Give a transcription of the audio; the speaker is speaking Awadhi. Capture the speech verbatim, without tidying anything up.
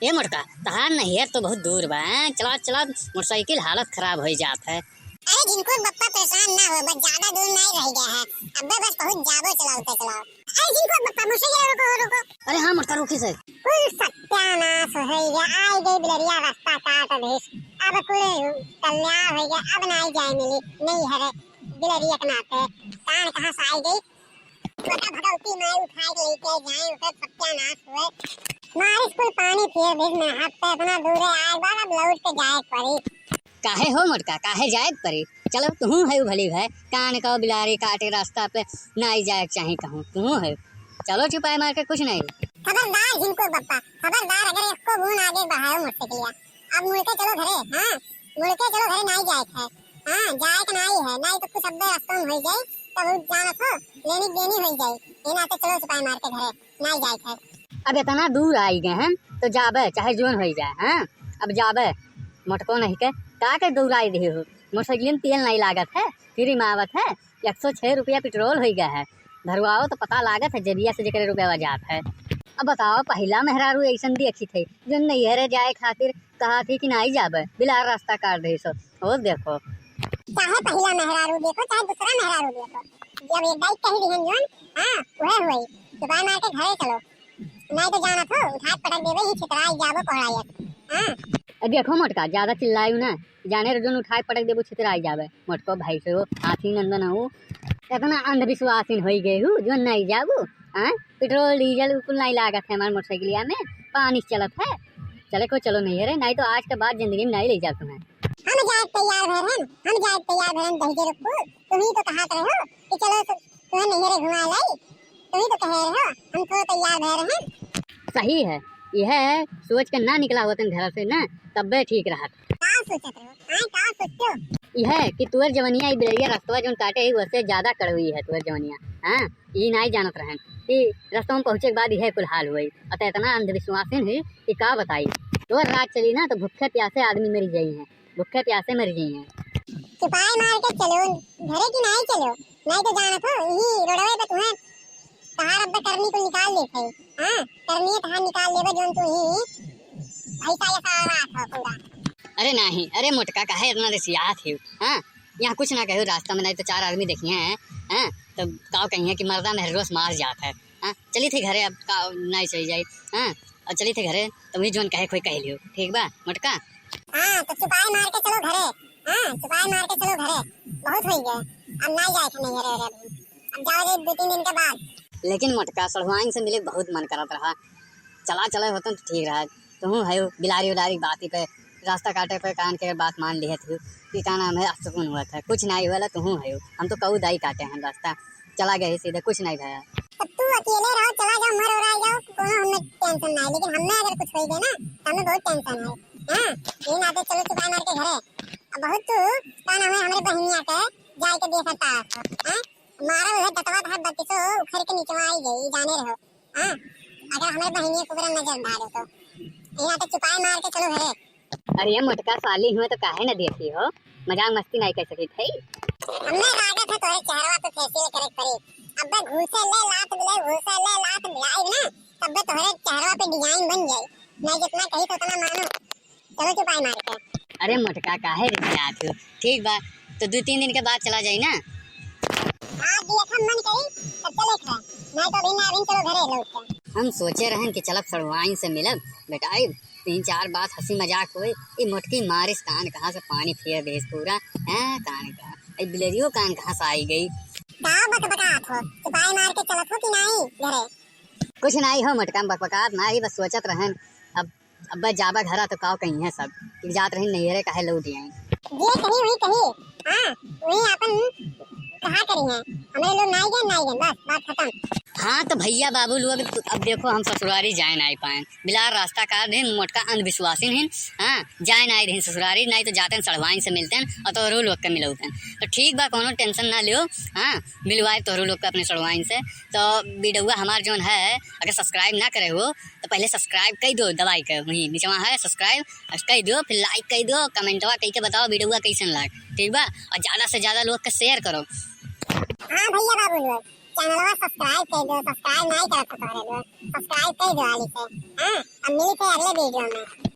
ए मोटका, तहार नैहर तो बहुत दूर बा, हैं? चलात चलात मोटरसाइकिल हालत खराब होइ जात है। अरे झिनकुर बप्पा परेशान ना हो, बस ज्यादा दूर नाहीं रहि गया है, अब्बे बस पहुँच जाबो चलाउते चलाउत। अरे झिनकुर बप्पा, मोटरसाइकिल रोको, रोको। अरे हाँ मोटका, रोकी से। कुल सत्यानाश होइ गया, आइ गई बिलरिया रस्ता काट दिहिस, अब कुल कल्याण होइ गया, अब नाहीं जाए मिली नैहरे बिलरिया के नाते। कान कहाँ से आइ गई, छोटा भगवती माई उठाए के लेके जाए, उसे सत्यानाश हुए। मारिस कुल पानी पिए बीच में, हाथ पे इतना दूर है, आए बार अब लौट के जाए के पड़ी। काहे हो मोटका, काहे जाए के पड़ी? चलो, तुहूँ है भली भाई, कान का बिलारी काटे रास्ता पे नाहीं जाए के चाही कहूँ, तुहूँ है। चलो चुपाई मार के कुछ नाहीं। खबरदार झिनकुर बप्पा, खबरदार, अगर एको बूंद आगे बढ़ायो मोटरसाइकिलिया, अब मुड़ के चलो घरे, हाँ, मुड़ के चलो घरे, नाहीं जाए के है, हाँ, जाए के नाहीं है, नाहीं तो कुछ अब्बे रास्ता में होइ जाए, तब उ जानत हो, लेनी देनी होइ जाए, ये नाते चलो चुपाई मार के घरे, नाहीं जाए के है। अब इतना दूर आइ गए हैं, तो जाबे, चाहे जोन होइ जाए, हाँ, अब जाबे, मोटको नहीं के, का के दौड़ाई दिहे हो, मोटरसाइकिल में तेल नाहीं लागत है, फ्री में आवत है, एक सौ छह रुपया पेट्रोल होइ गया है, धरवाओ तो पता लागत है जेबिया से जेकरे रुपया जात है। अब बताओ, पहिला मेहरारू ऐसन देखी थी जो नैहरे जाए खातिर कहा थी कि नाहीं जाबे, बिलार रास्ता काट दिहिस। हो देखो, चाहे पहिला मेहरारू देखो, चाहे दूसरा मेहरारू देखो, जब एक दाई कही दिहन जोन, हाँ, उहे हुई। चुपाई मार के घरे चलो, नाहीं तो जानत हो, उठाए पटक देबे, ही छितराई जाबो कोहड़ायत। हाँ। ए, देखो मोटका, ज्यादा चिल्लायू ना, जाने रहो जोन उठाए पटक देबो, छितराई जाबे। मोटको भाई से हो, हाथी नंदन हो, इतना अंधविश्वासिन होइ गए हो, जो नाहीं जाबू, हाँ? पेट्रोल, डीजल, उ कुल नाहीं लागत है हमार मोटरसाइकिलिया में, पानी से चलत है। चले को चलो नैहरे, नाहीं तो आज के बाद जिंदगी में नाहीं ले जाब तुम्हें। हम जाए तैयार भए रहन, हम जाए तैयार भए रहन, दहिजर को, तुम ही तो कहा रहे हो कि चलो तुम्हें नैहरे घुमा लाई, तुम ही तो कहे रहे हो, हम तो तैयार भए रहन। सही है, यह सोच के ना निकला होतन घर से ना, तब्बे ठीक रहत। का सोचत रहो? हाँ, का सोचते हो? यह कि तुअर जवनिया ई बिलरिया रस्तवा जोन काटे ही, उससे ज्यादा कड़वी है तुअर जवनिया। हाँ, ई नाहीं जानत रहन कि रस्तवा में पहुँचे के बाद यह कुल हाल हुई। अतः इतना अंधविश्वासिन ही कि का बताई। तुअर राज चली ना तो भूखे प्यासे आदमी मरी जाई हैं। भूखे प्यासे मर गई हैं। चुपाई मार के चलो, घरे की नाहीं चलो, नाहीं तो जानत हो, यही रोडवे पे तुम्हें तहार अब्बे करनी को निकाल लेत है। हाँ, करनी तहार निकाल लेबे, जोन तू ही भैंसा जैसा आवाज हो पूरा। अरे नाहीं, अरे मोटका, काहे इतना रिसियात है? हाँ, यहाँ कुछ ना कहो रास्ता में, नाहीं तो चार आदमी देखिए हैं, हाँ, तो काव कहिए कि मर्दा मेहरुआ से मार जात है। हाँ, चली थी घरे, अब का नाहीं चली जाई। हाँ, और चली थी घरे, तुम ही जोन कहे कोई कह लियो, ठीक बा मोटका? हाँ, तो चुपाई मार के चलो घरे। हाँ, चुपाई मार के चलो घरे, बहुत होइ गए, अब नाहीं जाए के नैहरे अभी, अब जाओ जाए दो तीन दिन के बाद। लेकिन मोटका, सड़ुआइन से मिले बहुत मन करत रहा, चला चले होतन तो ठीक रहा। तुहूँ है बिलारी उलारी बाती पे, रास्ता काटे पे कान के बात मान लिहत हो कि का नाम है, सुकून हुआ था, कुछ नाहीं हुआ, तुहूँ है, हम तो कऊ दाई काटे हैं रास्ता। चला गए सीधे, कुछ नाहीं भया। तब तू अकेले रहो, चला जाओ, मर उड़ा जाओ, कोनो हमें टेंशन नाहीं, लेकिन हमें अगर कुछ होइ गए ना, तो हमें बहुत टेंशन है। हाँ, ये नाते चलो चुपाई मार के घरे। अब बहुत तू, का नाम है, हमरे बहिनिया के जाए के देखता, हाँ? मारा उहे दतवा तहार बत्तीसो उखड़ के नीचवा आई गई, जाने रहो। हाँ, अगर हमरे बहिनिया के ऊपर नजर डालो तो। ये नाते चुपाई मार के चलो घरे। अरे ये मोटका, साली हुए तो काहे न देखी हो, मजाक मस्ती नाहीं कर सकी थी। हमें लागत है तोरे चेहरवा पे फेशियल करे के पड़ी। अब्बे घूसे ले लात मिले, घूसे ले लात मिलाई ना, तब्बे तोरे चेहरवा पे डिजाइन बन जाई। मैं जितना कही तो उतना मानो। चलो चुपाई मार के। अरे मोटका, काहे रिसियात हो? ठीक बा, तो दो तीन दिन के बाद चला जाई ना। हाँ, देखम मन करी, तब चले खा। नाहीं तो अभी ना, अभी चलो घरे लौट के। हम सोचे रहन कि चलब सड़ुआइन से मिलब, बेटाई, तीन चार बात हंसी मजाक होई। ई मोटकी मारिस कान कहाँ से पानी फेर देस पूरा, हैं, कान का, ई बिलरियो कान कहाँ से आई गई? का बकबकात हो? चुपाई मार के चलत हो कि नाहीं घरे? कुछ नाहीं हो मोटका, हम बकबकात नाहीं, बस सोचत रहन, अब, अब जाबा घरा तो काव कही है सब कि जात रही नैहरे, काहे लौट आई। जे कही हुई कही, हाँ, वही अपन कहा करी है, हमरे लोग नाहीं गए, नाहीं गए, बस बात खतम। हाँ तो भैया बाबू लोग, अब देखो हम ससुरारी जाए नाहीं पाए, बिलार रास्ता काट दिन, मोटका अंधविश्वासिन हिन, हाँ, जाए नाहीं दिन ससुरारी, नाहीं तो जाते हैं सड़वाइन से मिलते हैं और तोहरो लोग के मिलौते हैं। तो ठीक बा, कोनो टेंशन ना लियो, हाँ, मिलवाए तोहरो लोग के अपने सड़वाइन से। तो वीडियोवा हमार जोन है, अगर सब्सक्राइब ना करे हो तो पहले सब्सक्राइब कई दो, दबाई के वहीं नीचवा है सब्सक्राइब कई दो, फिर लाइक कई दो, कमेंटवा कई के बताओ वीडियोवा कैसन लाग, ठीक बा? और ज्यादा से ज्यादा लोग के शेयर करो। हाँ भैया बाबू लोग, चैनलवा सब्सक्राइब कर दो, सब्सक्राइब नहीं करत हो तोहरे लोग, सब्सक्राइब कर दो हाली से। हाँ, अब मिली थे अगले वीडियो में।